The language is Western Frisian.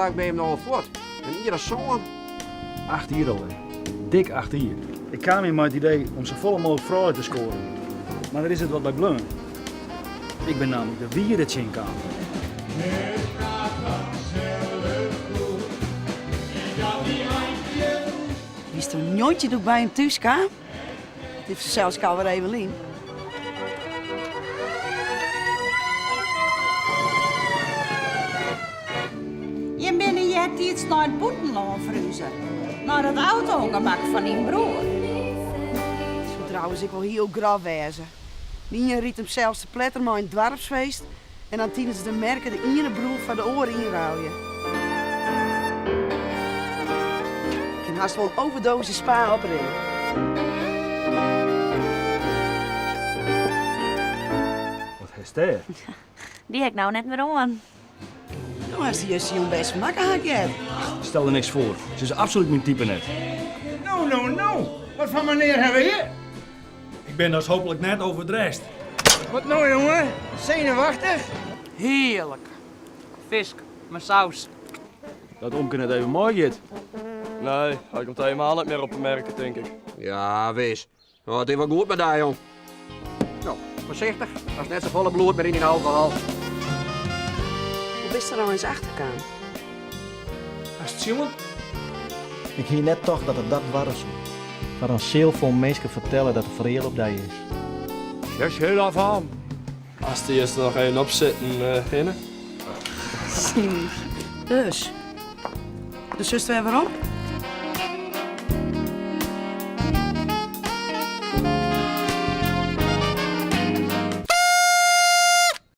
lang binne jim no al fuort? In jier as sân? Acht jier alwer. Dik acht jier. Ik kaam hjir mei it idee om safolle mooglik froulju te skoaren, mar der is it wat by bleaun. Ik bin nammentlik de wiere tsjinkaam. Wiesto njoggentjin doe't ik by him thús kaam? It is fansels alwer even lyn. Jim binne eartiids nei it bûtenlân ferhuze, nei dat auto-ûngemak fan dyn broer. It soe trouwens ek wol hiel grof wêze. De ien rydt himsels te pletter mei in doarpsfeest en dan tidens de merke de iene broer foar de oare ynruilje. Kin hast wol in overdosis spa oprinne. Wat hast dêr? Dy ha ik no net mear oan. No hast dy juster jûn bêst makke, ha ik heard. Stel der niks foar. Se is absolút myn type net. No, no, no. Wat foar menear hawwe we hjir? Ik bin dus hooplik net overdressed. Wat no, jonge? Senuwachtich? Hearlik. Fisk mei saus. Dat omke net even meigiet. Nee, hy komt helemaal net mear op de merke, tink ik. Ja, wis. No, it is wol goed mei dy, jong. No, foarsichtich, hast net safolle bloed mear yn dyn alkohol. Hoe bist der eins achter kaam? Hast sjoen? Ik hie net tocht dat it dat barre soe. Foar in seal fol minsken fertelle dat er fereale op dy is. Sjoch heel af aan. Ast der earst noch even op sitten hinne. Dus. Dus silst wer werom?